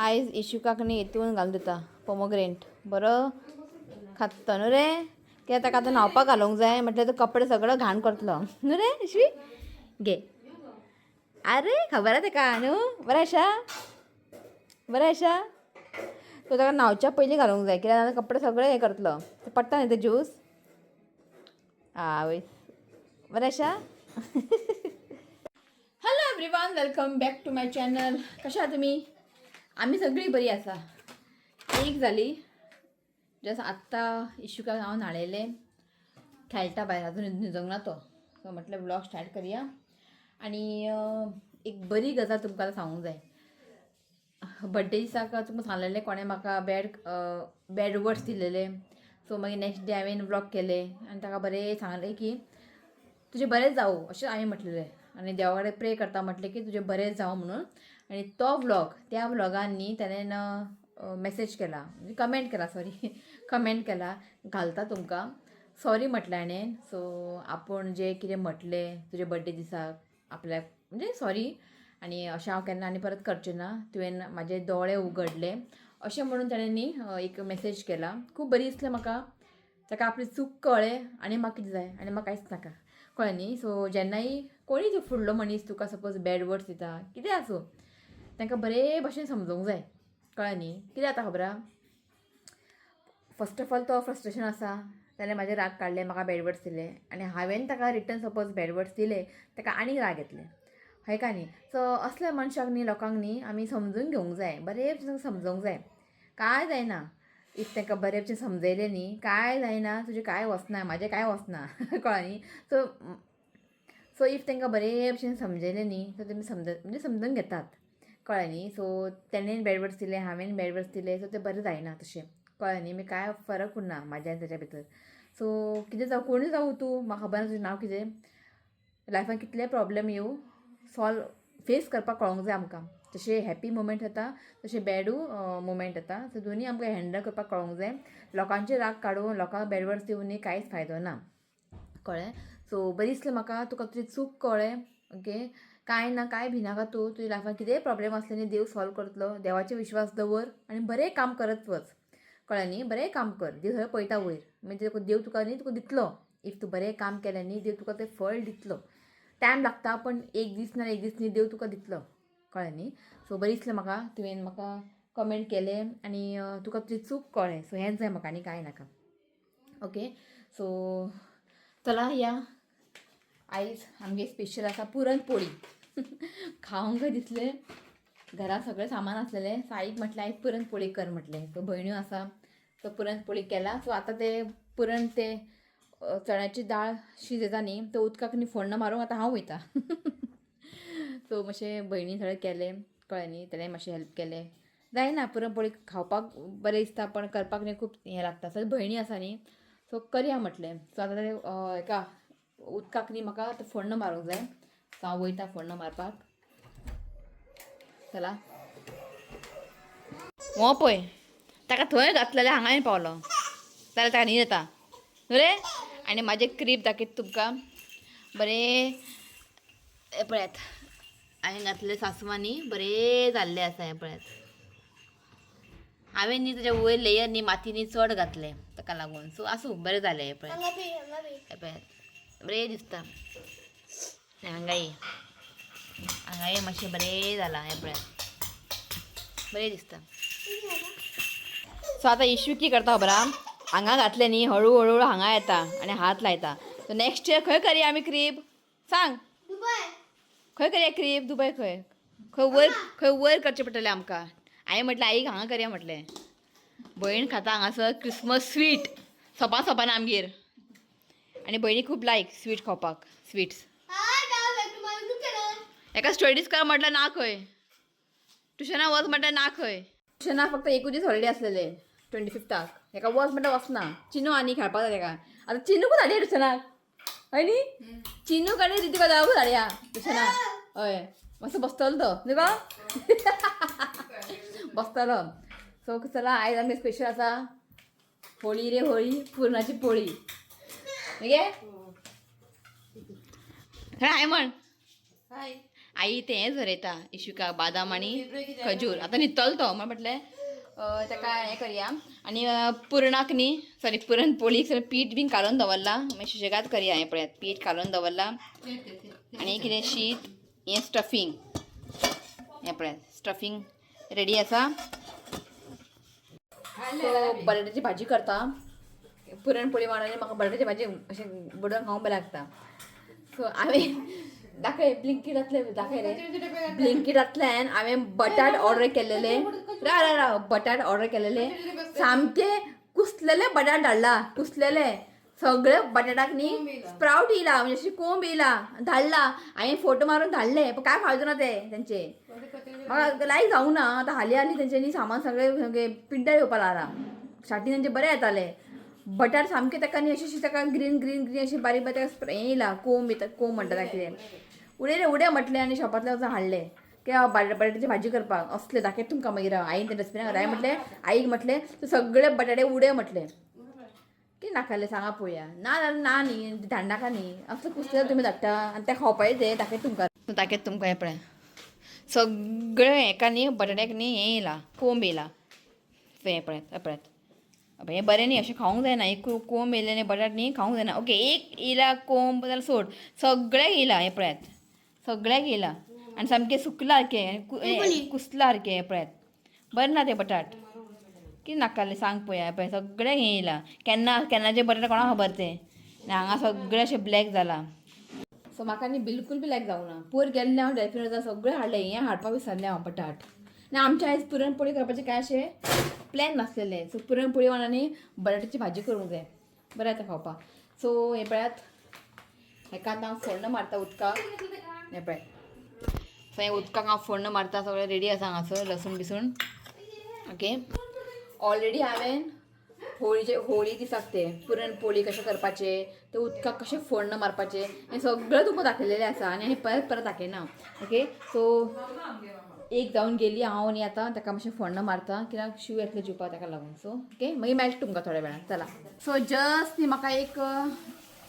आयज इशुकाक न्ही हितून घालून दिता पोमोग्रेनेट बरो खाता न्हू रे, कित्याक ताका आतां न्हांवपाक घालूंक जाय, म्हटल्यार तो कपडे सगळो घाण करतलो न्हू रे इशवी. घे, आरे खबर आसा तेका न्हू. बरें आसा, बरें आसा. सो ताका न्हांवच्या पयलीं घालूंक जाय, कित्याक जाल्यार कपडे सगळे हें करतलो, ते पडटा न्ही ते ज्यूस. आवय, बरें आसा. Hello everyone, welcome back to my channel. कशा आहा तुमी? आमी सगळीं बरी आसा. एक जाली जस्ट आत्तां इशुकाक हांव न्हाणयलें, खेळटा भायर, अजून न्हिजोंक ना तो. सो म्हटलें व्लॉग स्टार्ट करया. आनी एक बरी गजाल तुमकां आतां सांगूंक जाय. बड्डे दिसाक तुमकां सांगलेलें कोणें म्हाका बॅड बॅड वर्ड्स दिलेले. सो मागीर नेक्स्ट डे हांवें व्लॉग केले आनी ताका बरें सांगलें की तुजें बरें जावं अशें हांवें म्हटलेलें आनी देवा कडेन प्रे करता म्हटलें की तुजें बरें जावं म्हणून. आनी तो व्लॉग, त्या व्लॉगान न्ही ताणें मॅसेज केला, म्हणजे कमेंट केला, सॉरी, कमेंट केला, घालता तुमकां. सॉरी म्हटलें हाणें. सो आपूण जें कितें म्हटलें तुजे बड्डे दिसाक आपल्याक, म्हणजे सॉरी आनी अशें हांव केन्ना आनी परत करचें ना, तुवें म्हाजे दोळे उगडले अशें म्हणून ताणें न्ही एक मॅसेज केला. खूब बरी दिसलें म्हाका. ताका आपली चूक कळ्ळें आनी म्हाका कितें जाय आनी म्हाका कांयच नाका, कळ्ळें न्ही. सो जेन्नाय कोणीय तूं फुडलो मनीस तुका सपोज बॅड वर्ड्स दिता, कितें आसूं, तांकां बरे भशेन समजूंक जाय, कळ्ळें न्ही. कितें जाता खबर आहा, फर्स्ट ऑफ ऑल तो फ्रस्ट्रेशन आसा, ताणें म्हाजे राग काडले, म्हाका बॅड वर्ड्स दिले आनी हांवें ताका रिटर्न सपोज बॅड वर्ड्स दिले, ताका आनीक राग येतले, हय का न्ही. सो असल्या मनशाक न्ही, लोकांक न्ही आमी समजून घेवंक जाय, बरे भशेन समजोंक जाय. कांय जायना if तांकां बरे भशेन समजयलें न्ही, कांय जायना, तुजें कांय वचना, म्हाजें कांय वचना, कळ्ळें न्ही. सो सो if तांकां बरे भशेन समजयलें न्ही, सो तेमी समज म्हणजे समजून घेतात, कळ्ळें न्ही. सो तेणेन बॅड वर्ड्स दिले, हांवें बॅड वर्ड्स दिले, सो तें बरें जायना तशें, कळ्ळें न्ही. मागीर कांय फरक उरना म्हाज्या आनी ताच्या भितर. सो कितें जावं, कोणूय जावं तूं, म्हाका खबर ना तुजें नांव कितें, लायफान कितले प्रॉब्लेम येवं, सॉल्व फेस करपाक कळोंक जाय आमकां. जशें हॅप्पी मुमेंट येता तशें बॅडू मुमेंट येता, सो दोनी आमकां हँडल करपाक कळोंक जाय. लोकांचे राग काडून लोकांक बॅड वर्ड्स दिवन न्ही कांयच फायदो ना, कळ्ळें. सो बरें दिसलें म्हाका, तुका तुजी चूक कळ्ळें. ओके, कांय ना, कांय भिनाका तूं. तुज्या लायफान कितेंय प्रॉब्लेम आसले न्ही, देव सॉल्व करतलो. देवाचेर विश्वास दवर आनी बरें काम करत वच, कळ्ळें न्ही. बरें काम कर, देव सगळें पळयता वयर, मागीर देव तुका न्ही तुका दितलो. If तूं बरें काम केलें न्ही, देव तुका तें फळ दितलो. टायम लागता पण एक दीस ना एक दीस न्ही देव तुका दितलो, कळ्ळें न्ही. सो बरें दिसलें म्हाका तुवें म्हाका कमेंट केलें आनी तुका तुजी चूक कळ्ळें. सो हेंच जाय म्हाका आनी कांय नाका. ओके, सो चला या. आयज आमगे स्पेशल आसा पुरण पोळी. खावंक दिसलें, घरात सगळें सामान आसलेलें. सो आईक म्हटलें, आईक पुरणपोळी कर म्हटलें. सो भयण्यो आसा, सो पुरणपोळी केला. सो आतां ते पुरण ते चण्याची दाळ शिजयता न्ही, ते उदकाक न्ही फोण्ण मारूंक आतां हांव वयता. सो मातशें भयणी सगळें केलें, कळ्ळें न्ही, तेणें मातशें हेल्प केलें. जायना, पुरणपोळी खावपाक बरें दिसता पण करपाक न्ही खूब हें लागता. सो भयणी आसा न्ही, सो करया म्हटलें. सो आतां ते हेका उदकाक न्ही म्हाका आतां फोण्ण मारूंक जाय. सो हांव वयता फोण्ण मारपाक. चला, हो पळय, ताका थंय घातलेलें, हांगाय पावलो जाल्यार ताका न्हीद येता न्हू रे. आनी म्हाजें क्रीब दाखयता तुमकां बरें. हें पळयात, हांवें घातलें सासवांनी बरें जाल्लें आसा. हें पळयात, हांवें न्ही ताच्या वयर लेयर न्ही माती न्ही चड घातलें, ताका लागून. सो आसूं, बरें जालें. हें पळयात, हें पळयात, बरें दिसता. हांगाय हांगाय मातशें बरें जालां. हें पळयात, बरें दिसता. सो आतां इशू की करता खबर आहा, हांगा घातलें न्ही, हळू हळू हांगा येता आनी हात लायता. सो नेक्स्ट इयर खंय करया आमी क्रीब, सांग? खंय करया क्रीब? दुबय खंय? खंय वयर, खंय वयर करचें पडटलें आमकां. हांवें म्हटलें आईक हांगा करया म्हटलें. भयण खाता हांगासर क्रिसमस स्वीट सोपान सोपान आमगेर. आनी भयणी खूब लायक स्वीट खावपाक, स्वीट्स. एका स्टडीज कर म्हटल्यार ना खंय, ट्युशना वच म्हटल्यार ना खंय. ट्युशना फक्त एकूच दीस हॉलिडे आसलेले, 25थाक. एका वच म्हटल्यार वचना. चिनू आनी खेळपाक जाय तेका. आतां चिनूकूच धाडया ट्युशनाक, हय न्ही? चिनूक आनी रितिका दादूक धाडया ट्युशनाक. हय, मातसो बसतलो तो न्ही गो, बसतलो. सो चला, आयज आमगे स्पेशल आसा होळी रे होळी, पुरणाची पोळी. मगे हाय म्हण. हाय. आई तें हें झरयता इशुका बादाम आनी खजूर. आतां न्हिदतलो तो म्हण म्हटलें ताका हें करया. आनी पुरणाक न्ही, सॉरी, पुरणपोळीक सगळें पीठ बीन कालोवन दवरलां. मागीर सुशेगाद करया. हें पळयात, पीठ कालोवन दवरलां. आनी कितें शीत, हें स्टफींग, हें पळयात, स्टफींग रेडी आसा. सो बटाट्याची भाजी करता पुरणपोळी वांगडा. म्हाका बटाट्याची भाजी अशें बुडोवन खावंक बरें लागता. सो हांवें दाखय ब्लिंकिटांतले, दाखय रे. ब्लिंकिटांतल्यान हांवें बटाट ऑर्डर केलेले. राव राव राव. बटाट ऑर्डर केलेले, सामके कुसलेले बटाट धाडला. कुसलेले सगळे बटाटाक न्ही स्प्रावट येयला, म्हणजे अशी कोंब येयला. धाडला, हांवें फोटो मारून धाडले, पण काय फायदो ना ते तेंचे. म्हाका लायक जावंक ना. आतां हालीं हालीं तेंच्यांनी सामान सगळें सामकें पिड्ड्यार येवपा लागलां. स्टार्टींग तेंचे बरें येतालें. बटाट सामकें ताका न्ही अशें ताका ग्रीन ग्रीन ग्रीन अशें बारीक बारीक ताका स्प्रे येयला, कोंब येता, कोंब म्हणटा ताका कितें. उडयले, उडय म्हटलें आनी शॉपांतल्यान वचून हाडलें कित्याक बटाट्याची भाजी करपाक. असले दाखयता तुमकां मागीर. आईन ते डस्टबिनाक घाल म्हटलें. आईक म्हटलें, तूं सगळे बटाटे उडय म्हटलें. कितें नाकाले सांगा पळोवया. ना जाल्यार ना न्ही, धाडनाका न्ही. असले कुसले तुमी धाडटा आनी ते खावपाचें. ते दाखयता तुमकां, दाखयता तुमकां. हें पळय, सगळें हेका न्ही बटाट्याक न्ही हें येयला, कोंब येयला. हें पळयात, हें पळयात. हें बरें न्ही, अशें खावंक जायना. एक कोंब येयले न्ही बटाट न्ही, खावंक जायना. ओके, एक येयला कोंब जाल्यार सोड, सगळ्याक येयला. हें पळयात, सगळ्याक येयला आनी सामकें सुकला सारकें, कुसला सारकें. हें पळयात, बरें ना ते बटाट. कितें नाकाले सांग पळया. पळय, सगळ्याक हें येयला. केन्ना केन्नाचे बटाट कोणाक खबर ते. आनी हांगा सगळें अशें ब्लॅक जालां. सो म्हाका न्ही बिलकूल बी लायक जावना. पयर गेल्लें हांव डेल्फिनाचा, सगळें हाडलें, हें हाडपाक विसरलें हांव बटाट. आनी आमच्या आयज पुरणपोळी करपाचें काय अशें प्लॅन नासलेलें. सो पुरणपोळी वांगडा न्ही बटाट्याची भाजी करूंक जाय, बरें जाता खावपाक. सो हें पळयात, हेका आतां हांव फोण्ण मारता उदकाक. हें पळय, सो हें उदकाक हांव फोण्ण मारता. सगळें रेडी आसा हांगासर, लसूण बिसूण. ओके, ऑलरेडी हांवें होळीचे, होळी दिसाक ते पुरणपोळी कशें करपाचें, ते उदकाक कशें फोण्ण मारपाचें, हें सगळें तुमकां दाखयलेलें आसा आनी हें परत परत दाखयना. ओके, सो एक जावन गेली. हांव न्ही आतां ताका मातशें फोण्ण मारता, कित्याक शीव येतलें जेवपाक, ताका लागून. सो ओके, मागीर मेळटा तुमकां थोड्या वेळान. चला. सो जस्ट न्ही म्हाका एक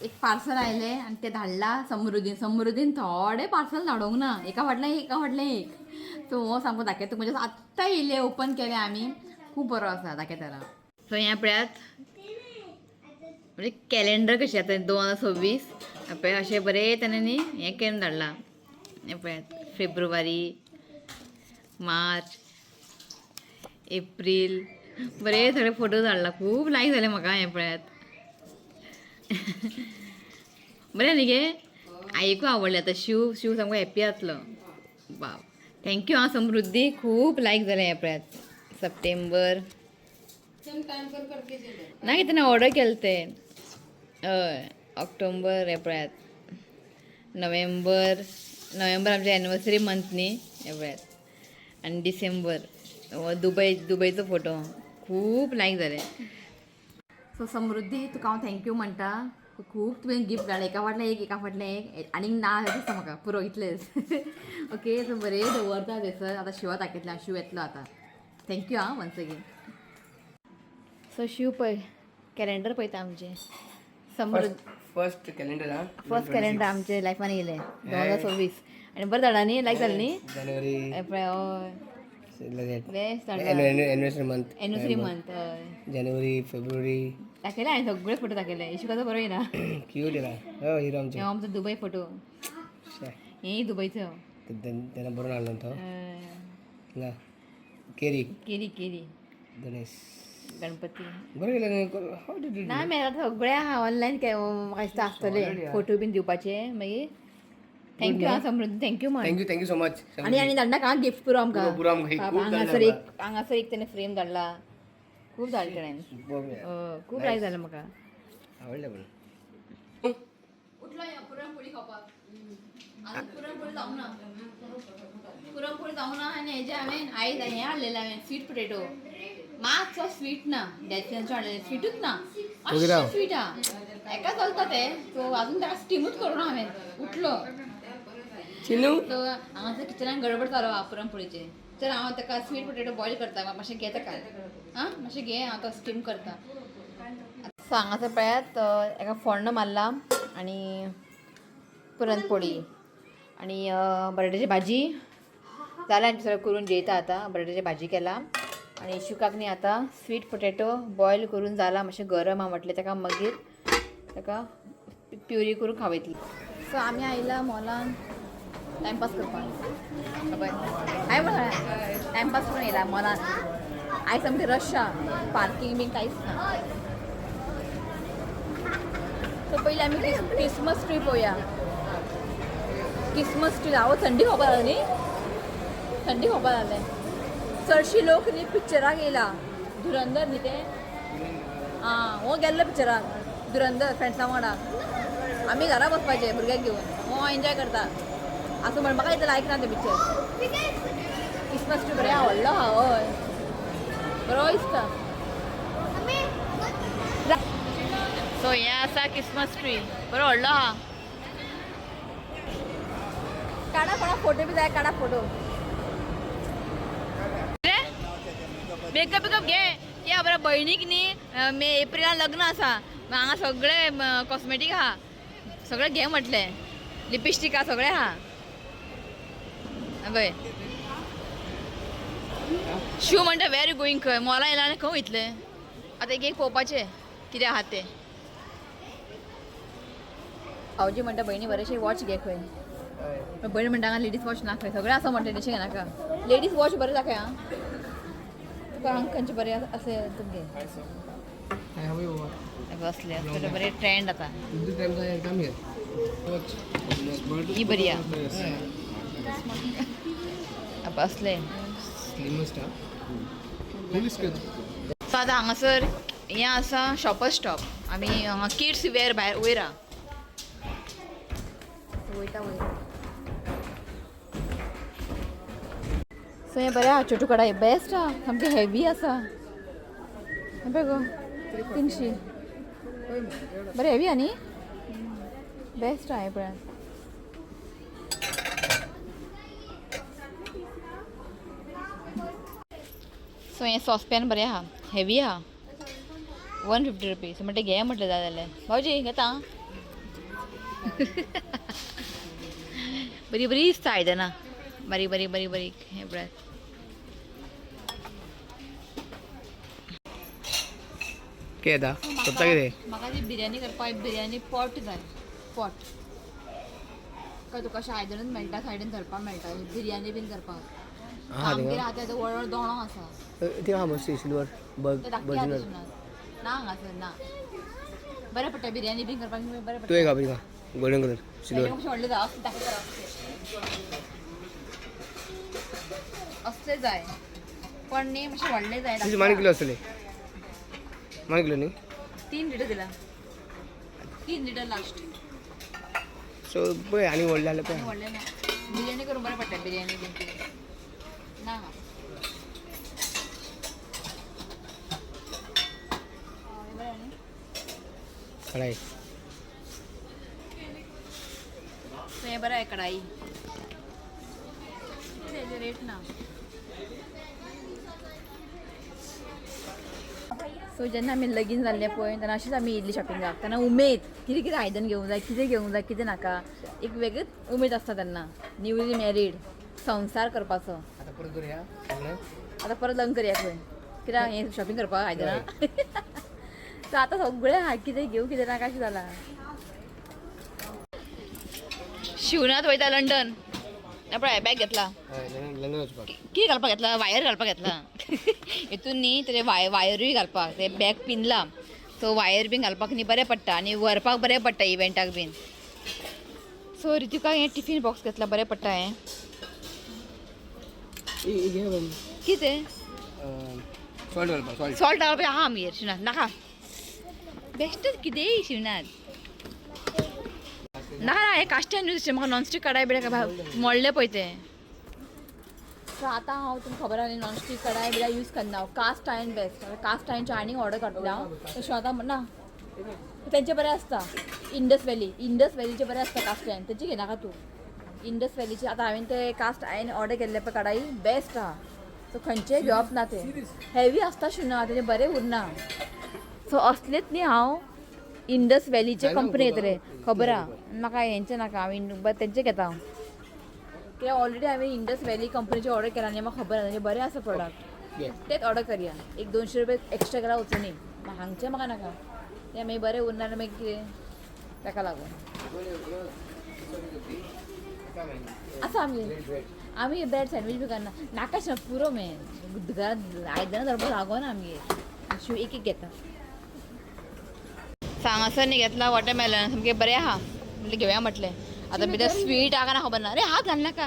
एक पार्सल आयलें आनी तें धाडलां समृद्धीन. समृद्धीन थोडे पार्सल धाडूंक ना, एका फाटल्यान एका फाटल्यान एक. सो हो सामको दाखयता तुमकां. म्हणजे आत्तां येयलें, ओपन केलें आमी. खूब बरो आसा, दाखयता. सो हें पळयात, म्हणजे कॅलेंडर कशें आतां 2026. पळय, अशें बरें ताणें न्ही हें करून धाडलां. हें पळयात, फेब्रुवारी, मार्च, एप्रील, बरे सगळे फोटो धाडला. खूब लायक जाले म्हाका. हें पळयात, बरें न्ही गे? आईकूय आवडलें. आतां शिव, शिव सामको हॅप्पी जातलो. बाब, thank you आं समृद्धी, खूब लायक जालें. हें पळयात, सप्टेंबर ना कितें ऑर्डर केलें तें. हय, ऑक्टोबर, हें पळयात, नोव्हेंबर. नोव्हेंबर आमचे एनिवर्सरी मंथ न्ही. हें पळयात, आनी डिसेंबर हो दुबय, दुबयचो फोटो. खूब लायक जालें. सो समृद्धी, तुका हांव thank you म्हणटा. खूब तुवें गिफ्ट धाडलें, एका फाटल्यान एक, एका फाटल्यान एक. आनीक ना दिसता म्हाका, पुरो इतलेंच. ओके, सो बरें दवरता थंयसर. आतां शिवा दाखयतलें, शिव येतलो आतां. Thank you आं वन्स अगेन. सो शिव पळय, कॅलेंडर पळयता आमचें समृद्ध. फर्स्ट कॅलेंडर हा. फर्स्ट कॅलेंडर आमचे लायफान येयलें 2026 आनी बरें धाडला न्ही, लायक जालें न्ही. जानेवारी. हें पळय, हय, बेस्ट धाडला. Anniversary month. Anniversary month, हय. जानेवारी, फेब्रुवारी. दाखयलें हांवें, सगळे फोटो दाखयले. इशुकाचो बरो येयना. क्यूट येला हो हिरो आमचे. हे आमचो दुबय फोटो. हे दुबयचो. तेन्ना बरोवन हाडलो तो ना केरी. केरी, केरी. गणेश. गणपती. बरें केलें. How did you ना मेळटा, सगळें आहा ऑनलायन. म्हाका दिसता आसतले फोटो बीन दिवपाचे मागीर. Thank you आं समृद्धी, thank you म्हण. Thank you, thank you so much. आनी आनी धाडना का गिफ्ट पुरो आमकां. पुरो, पुरो आमकां. बाबा, खूब हांगासर धाडला. एक, हांगासर एक तेणें फ्रेम धाडला. खूब धाडलें तेणें. खूब लायक जालें म्हाका. आवडलें पण. उठलो पुरणपोळी खावपाक. आजून पुरणपोळी जावंक ना, पुरणपोळी जावंक ना. आनी हेजें हांवें आयज हें हाडलेलें हांवें स्वीट पोटेटो. मातसो स्वीट ना. डेल्फिनाचें हाडलेलें, स्वीटूच ना. मातशें स्वीट आहा, एका चलता तें. सो अजून ताका स्टिमूच करूं ना हांवें. उठलो. चिनू. सो हांगासर किचनान गडबड चालू आहा पुरणपोळीचे. चल, हांव ताका स्वीट पोटेटो बॉयल करता. मातशें घे ताका. आं, मातशें घे, हांव तो स्टीम करता. सो हांगासर पळयात, एका फोण्ण मारला आनी पुरणपोळी. आनी बटाट्याची भाजी जालें आमचें सगळें करून जेयता आतां. बटाट्याची भाजी केला आनी इशुकाक न्ही आतां स्वीट पोटेटो बॉयल करून जाला, मातशें गरम आहा म्हटलें ताका, मागीर ताका प्युरी करून खावयतली. सो आमी आयला मॉलान टायमपास करपाक. खबर हांवें म्हणलें टायमपास करून येयला मॉलान. आयज सामकें रश आहा, पार्कींग बीन कांयच ना. सो पयलीं आमी क्रिसमस ट्री पळोवया. क्रिसमस ट्री हांव थंडी खावपा जाली न्ही, थंडी खावपा जालें. चडशी लोक न्ही पिक्चराक येयला, धुरंदर न्ही तें. आं, हो गेल्लो पिक्चराक धुरंदर फ्रेंड्सां वांगडा. आमी घरा बसपाचें भुरग्यांक घेवन, हो एन्जॉय करता. आसूं म्हण म्हाका इतलें लायक ना तें पिक्चर. क्रिसमस ट्री बरें व्हडलो आहा, हय बरो दिसता. सो हें आसा क्रिसमस ट्री, बरो व्हडलो आहा. काडा कोणा फोटो बी जाय, काडा फोटो. मेकअप बिकअप घे. या बरं बहिणीक न्ही मे एप्रिलान लग्न आसा, हांगा सगळे कॉस्मेटीक आहा, सगळें घे म्हटलें. लिपस्टीक आहा, सगळें आहा. पळय शू म्हणटा वेर you going, खंय मॉलान येयला आनी खंय वयतले आतां? एक एक पळोवपाचें कितें आहा तें. भावजी म्हणटा बहिणी बरेशे वॉच घे खंय. बहिणी म्हणटा हांगा लेडीज वॉच ना खंय, सगळें आसा म्हणटा तशें घेनाका. लेडीज वॉच बरें दाखय. आं, तुका हांगा खंयचे बरें अशें तुमगे बसले असले बरे ट्रेंड आतां. ही बरी आहा बसले. सो आतां हांगासर हें आसा शॉपर स्टॉप. आमी हांगा किड्स वेर भायर वयर आहा, वयता वयर. सो हें बरें आहा, छोटू कडाय बेस्ट आहा, सामकें हेवी आसा. हें पळय गो, 300. बरें हेवी आहा न्ही, बेस्ट आहा हें पळय. सो हें सॉसपॅन बरें आहा, हेवी आहा, 150 रुपीज. म्हणटा घे म्हटलें जाय जाल्यार भावजी घेता. बरी बरी दिसता आयदनां, बारीक बारीक बारीक बारीक. हें पळय. कितें येता सोदता कितें? म्हाका ती बिरयानी करपाक बिरयानी पॉट जाय, पॉट. काय तुका अशें आयदनूच मेळटा, सायडीन धरपाक मेळटा बिरयानी बीन करपाक. आहा. आमगेर आतां व्हड व्हड दोणो आसा. ती आहा मस्त सिल्वर. ते धाकटी आहा तशी ना. ना हांगासर ना, बरें पडटा बिरयानी बीन करपाक बरें तूं पडटा. एक घाल गोल्डन कलर सिल्वर. मातशें व्हडलें जाय, असलें दाखयता राव. असलें जाय पण न्ही मातशें व्हडलें जाय. तुजें मान किलो आसतलें, मान किलो न्ही? 3 लिटर दिला, 3 लिटर लास्ट. सो पळय आनी व्हडलें जाल्यार पळय. व्हडलें ना, बिरयानी करूंक बरें पडटा, बिरयानी बीन कितें ना. बरें न्ही? कढाई. सो हें बरें आहे कढाई. हेजे रेट ना. सो जेन्ना आमी लगीन जाल्लें पळय तेन्ना अशीच आमी येयल्ली शॉपिंगाक. तेन्ना उमेद, कितें कितें आयदन घेवंक जाय, कितें घेवंक जाय, कितें नाका, एक वेगळीच उमेद आसता तेन्ना. न्यूली मॅरीड संवसार करपाचो. आतां परत करुया लग्न. आतां परत लग्न करया खंय, कित्याक हें शॉपिंग करपाक आयदनां. सो आतां सगळें आहा, कितें घेवं कितें नाका अशें जालां. शिवनाथ वयता लंडन, पळय बॅग घेतला. हय, लंडन वचपाक. कितें घालपाक घेतला? वायर घालपाक घेतला हितून न्ही, तेजे वायरूय घालपाक. ते बॅग पिनला, सो वायर बीन घालपाक न्ही बरें पडटा आनी व्हरपाक बरें पडटा इव्हेंटाक बीन. सो रितिका हें टिफीन बॉक्स घेतला, बरें पडटा हें. घे. कितें? सॉल्ट घालपाक, सॉल्ट. सॉल्ट घालपाक आहा आमगेर. शिवनाथ नाका, बेश्टेच कितेंय शिवनाथ ना ना. हें कास्टन न्यूज, म्हाका नॉनस्टीक कडाय बिडाय मोडलें पळय तें. सो आतां हांव तुमकां खबर आहा नॉनस्टीक कडाय बिडाय यूज करना हांव, कास्ट आयर्न बेस्ट. कास्ट आयर्नचे आनीक ऑर्डर काडटलें हांव. तशें आतां ना तेंचे बरें आसता. इंडस व्हॅली, इंडस व्हॅलीचे बरें आसता कास्ट आयर्न, तेंचे घेनाका तूं. इंडस व्हॅलीचे आतां हांवें ते कास्ट आयर्न ऑर्डर केल्ले पळय, कडाई बेस्ट आहा. सो खंयचेय घेवप ना, ते हेवी आसता शिवना, तेजें बरें उरना. सो असलेच न्ही हांव इंडस व्हॅलीचे कंपनी येतले खबर आहा म्हाका, हेंचे नाका. हांव तेंचे घेता हांव. कित्याक ऑलरेडी हांवें इंडस व्हॅली कंपनीचे ऑर्डर केला आनी म्हाका खबर आसा म्हणजे बरें आसा प्रोडक्ट. घे. तेच ऑर्डर करया. एक 200 रुपये एक्स्ट्रा केल्यार वचुनी. हांगचें म्हाका नाका, तें मागीर बरें उरना आनी मागीर कितें ताका लागून. आसा आमगे, आमी ब्रेड सँडवीच बी करना. नाका शे पुरो मे घरांत आयदनां धरपाक लागोना आमगेर. शिव एक एक घेता. हांगासर न्ही घेतला वॉटरमेलन, सामकें बरें आहा म्हटलें घेवया म्हटलें. आतां भितर स्वीट आहा ना खबर ना. अरे हात घाल नाका,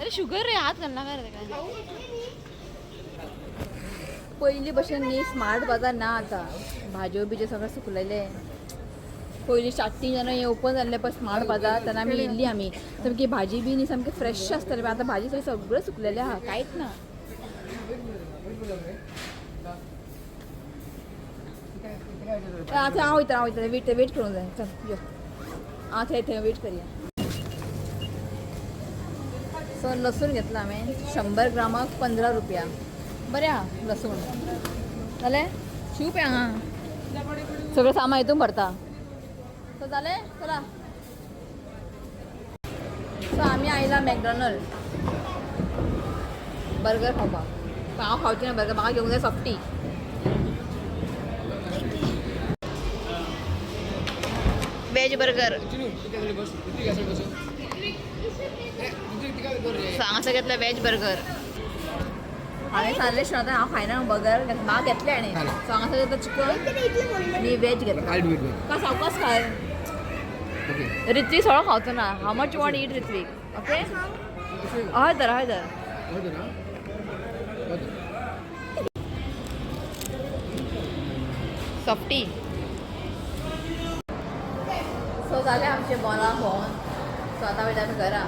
अरे शुगर रे, हात घाल नाका रे ताका. पयलीं भशेन न्ही स्मार्ट बाजार ना आतां. भाजयो बिजयो सगळें सुकलेलें. पयलीं स्टार्टींग जेन्ना हें ओपन जाल्लें पळय स्मार्ट बाजार, तेन्ना आमी येयल्ली आमी. सामकी भाजी बी न्ही सामकी फ्रेश आसताली, पण आतां भाजी सगळी सगळें सुकलेलें आहा, कांयच ना. आतां हांव वयता, हांव वयता. वेट वेट करूंक जाय. चल यो, आं थंय थंय वेट करया. सो लसूण घेतला हांवें 100 ग्रामाक 15 रुपया. बरें आहा लसूण. जालें शिव पळय हांगा सगळें सामान हितून भरता. सो जालें, चला. सो आमी आयला मॅकडॉनल्ड बर्गर खावपाक. पण हांव खावचें ना बर्गर, म्हाका घेवंक जाय सॉफ्टी. Veg burger. सो हांगासर घेतला वेज बर्गर. हांवें सांगलें आतां हांव खायना बर्गर, म्हाका घेतलें हाणें. सो हांगासर घेतला चिकन आनी वेज घेतला. का सावकाश खाय. ऋत्विक सगळो खावचो ना. How much you want eat Ritwik? Okay, हय तर, हय तर. सॉफ्टी. सो जालें आमचें मॉलाक भोंवन. सो आतां वयता आमी घरा.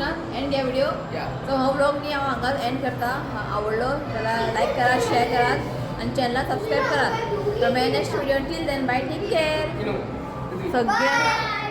ना एंड या व्हिडिओ. सो हो व्लॉग न्ही हांव हांगाच एंड करता. आवडलो जाल्यार लायक करात, शेअर करात आनी चॅनलाक सबस्क्रायब करात. तर मागीर next video. Till then bye, take care सगळ्यांक.